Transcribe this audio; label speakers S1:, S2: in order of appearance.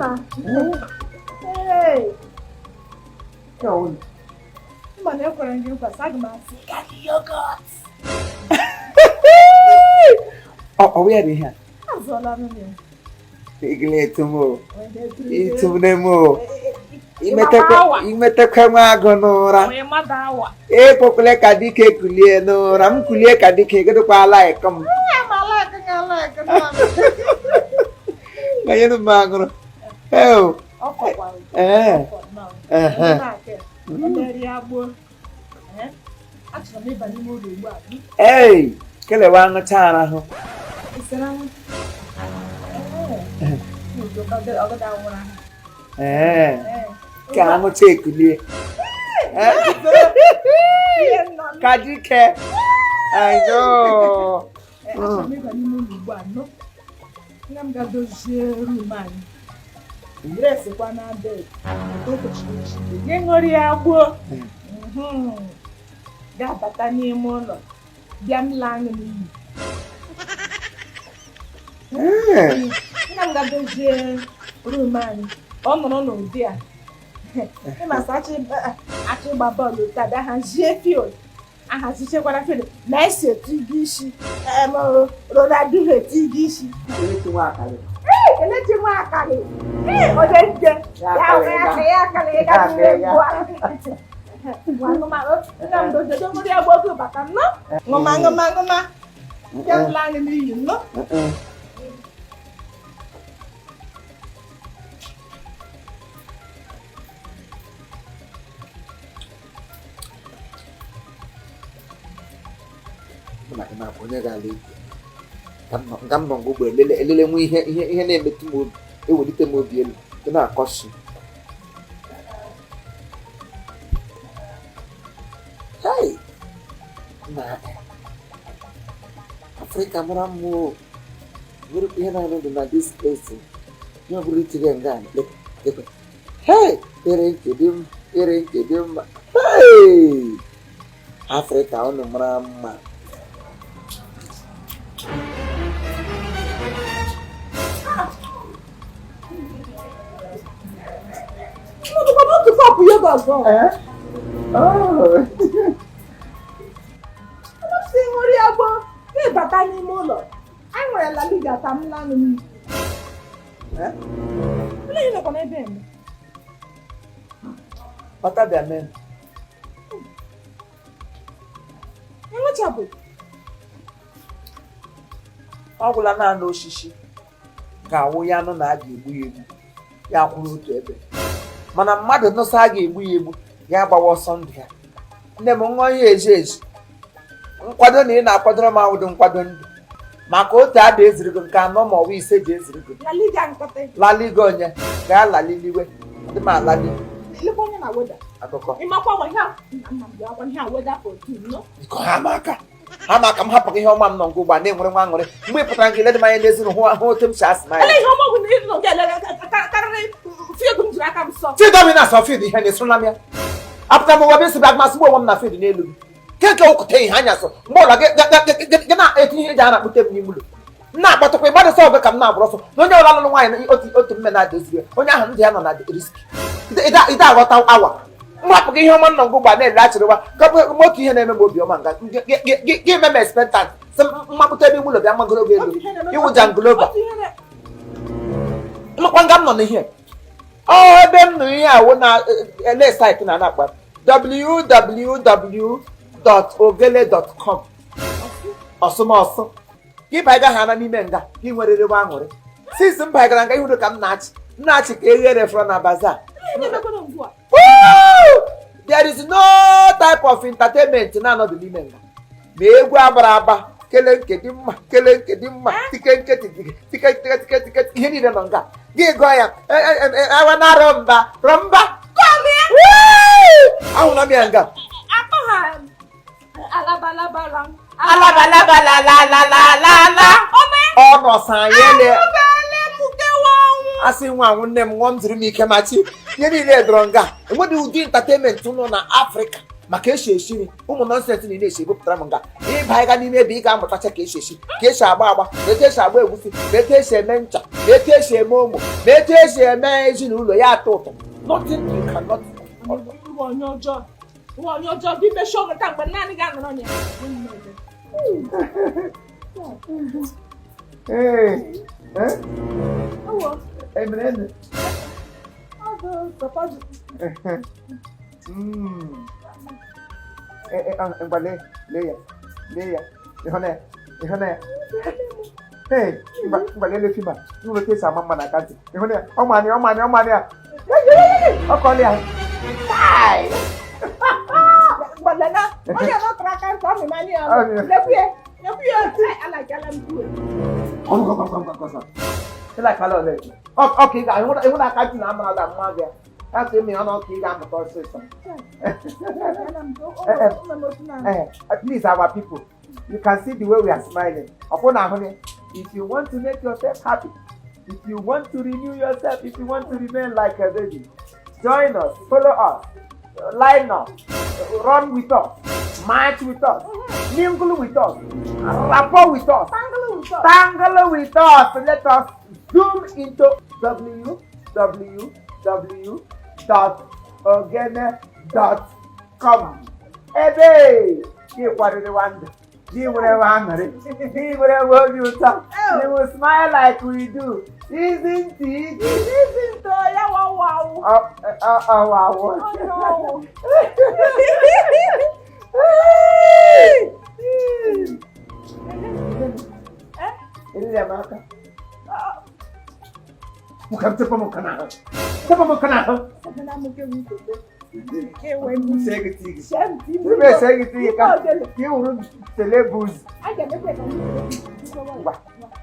S1: Nna. Hey. Mana ekwere m gị nkwa sị aga m asị gị yogurt.
S2: Ọ wụ ya bụ ihe a?
S1: Azụọla m ya.
S2: Igile etum o. Itumne m o. Imetekwe nwa agụ n'ụra. Ekwekwele ka dike kulie n'ụra. M kulie ka dike gedokwa alaịkọ m. Ganyere m aṅụrụ. Ee. Ee, kelewa aṅụcha arahụ. Ee, ka aṅụcha ekulie. Ka dike. I know.
S1: Achọrọ m ịba n'ime ụlọ ugbu a nọ. Nna m ga-dozie room anyị. Dresskwa na bed. O kwesịrị ichi. Gị ṅụrụ ya gbuo. Ga-abata n'ime ụlọ. Bịa m laa aṅụ n'iyi. Nna m ga-dozie room anyị. Ọ nọrọ n'ụdị a. Ịma sị achọ ịgba bọọlụ taa bịa hazie field. Ahazichekwara field. Messi etigo isi. Ronaldo etigo isi. Kelechi Nwakali. Onye nje. Ya ya akali ya ṅụma ṅụma ṅụma. Bịa m laa aṅụ n'iyi nnọọ.
S2: Mụ na gị na-abụ onye ga-ala egwu nga m nọ nga ugbo elele elele nwe ihe ihe ihe na-emetụ m obi ewelite m obi elu dị na-akọsi. Hey! Na Afrịka mara mma o nwere ihe na-anụ dị na this place ihe ọ bụla itinye nga lekwe. Hey! Ere nke dị mma, ere nke dị mma. Hey! Afrịka unu mara mma.
S1: Otu kọpụ yogurt ọ.
S2: Oh.
S1: Si ṅụrụ ya gboo, na-ebata n'ime ụlọ. Anyị nwere La Liga ka m lanụ n'iyi. Olee ihe nọkwa n'ebe eme?
S2: Bata bịa mee.
S1: Enwechabụ.
S2: Ọ gwụla naanị osisi ga-awụ ya nụ na a ga-egbu ya egbu ya kwụrụ otu ebe, mana mmadụ nụsa a ga-egbu ya egbu ya agbawa ọsọ ndụ ya. Nne m ṅụọ ihe eji eji nkwado na ị na-akwadoro m awụdụ nkwado ndụ maka otu ada eziri gị nke anọ ma ọ bụ ise ji eziri gị.
S1: La Liga nkịtị.
S2: La Liga onye gaa laliliwe dị m alali.
S1: Lekwa onye na weda.
S2: Akụkọ.
S1: Ịmakwa nwa ihe a nna m bịakwa ihe a weda for two no.
S2: Biko ha ma aka ha ma aka m hapụ gị ihe ọma m nọ ngụ ugbu a na-enwere nwa aṅụrị mgbe ị pụtara nke ledị m anya n'ezinu hụ hụ otu m si asị
S1: Ele ihe ọma ọgwụ na ịnọ gị ele karịrị field m jiri aka m sọ.
S2: Chidomi na sọ field ihe na-esoro na m ya apụta m ụwa bụ isi bụ agmasị onwe m na field n'elu gị ke nke ụkụta ihe anya sọ mgbe ụlọ gị na-etinye ihe eji a na-akpụte m n'ime ụlọ m na-agbatụkwa ịgbadịsọ ọgụ ka m na-agbụrụ ọsọ na onye ọbụla lụrụ nwaanyị na otu otu mme na-adoziri ya onye ahụ ndụ ya nọ na risk ịda aghọta awa m hapụ gị ihe ọma nọ ngụ gba na-ele achịrịwa ka ọ bụ otu ihe na-eme m obiọma nga gị eme m expectant sị m mapụta ebe ime ụlọ bịa magoro gị elu iwu janglova makwa nga m nọ n'ihe ọ ebe m nọ ihe awụ na ele site na anakpa www.ogele.com ọsụmọsụ gị baiga ha na n'ime nga gị nwerere aṅụrị since m baigara nga ihudo ka m na-achị m na-achị ka eghere fọrọ na bazaar. There is no type of entertainment na-anọdụ n'ime nga ma egwu agbara agba kele nke dị mma kele nke dị mma tike nke tike tike tike tike tike ihe niile nọ nga gị gụọ ya awa na rọmba rọmba ahụla m ya nga alabalabalalalala ọ nọsanyele asị nwa anwụ nne m ṅụọ m ziri m ike ma chi ihe niile dọrọ nga enweghị ụdị entertainment nọ na Afrịka. Maka esi esi nri, ụmụ nonsense na esi ebupụtara m nga. Ịba ịga n'ime ebe ị ga-amụtacha ka esi esi, ka esi agba agba, ma etu esi agba egusi, ma etu esi eme ncha, ma etu esi eme ụmụ, ma etu esi eme ezinụlọ ya atọ ụtọ. Nothing you cannot.
S1: Nwa onye ọjọọ, nwa onye ọjọọ gị mechie ọnụ ka mgbe naanị gị anọrọ ya.
S2: Ee, eh?
S1: Ewo,
S2: Emere enu.
S1: ọ bụ papa.
S2: Ngwa lee, lee ya, lee ya, ịhụ na ya, ịhụ na ya. Ee, ngwa, ngwa lelee film a, ịhụrụ otu esi ama mma na akantị, ịhụ na ya, ọ ma anya, ọ ma anya, ọ ma anya. Ọ kọọla ya. Tai!
S1: Gbadana, onye nọtara aka ntị ọ mịma anya ya.
S2: Ọ mịma.
S1: Lekwu ya, lekwu ya, alakala m kwuo.
S2: Ọ ngwa ngwa ngwa ngwa ngwa. Ịla kala ole? Ọ ọ ka ị ga ịhụ na akantị na ama ada mma gị. Ya sị ịmị ọnụ ka ị ga-amụta ọsịsọ. Eh, please, our people, you can see the way we are smiling. Ọkwụ na ahụ ni, if you want to make yourself happy, if you want to renew yourself, if you want to remain like a baby, join us, follow us, line up, run with us, march with us, mingle with us, rapport with us, tangle with us. Let us zoom into www.ogene.com. Ebe gị kwadoro ndụ, gị nwere nwe aṅụrị, gị nwere nwe obi ụtọ, you will smile like we do. Isn't it?
S1: Isn't ya wa wa.
S2: Ọ ọ ọ wa wo.
S1: Oh no. Eh?
S2: Eriri m aka. Nwoke m tupu m nkụ n'ahụ. Tupu m nkụ n'ahụ.
S1: Sabana m ke wi ke we mu.
S2: See gị tii gị.
S1: Shem ti mu.
S2: Ebe ese gị tii gị ka ka ị wuru celebuz.
S1: A ga emekwa ka m.
S2: Ngwa.
S1: Ngwa.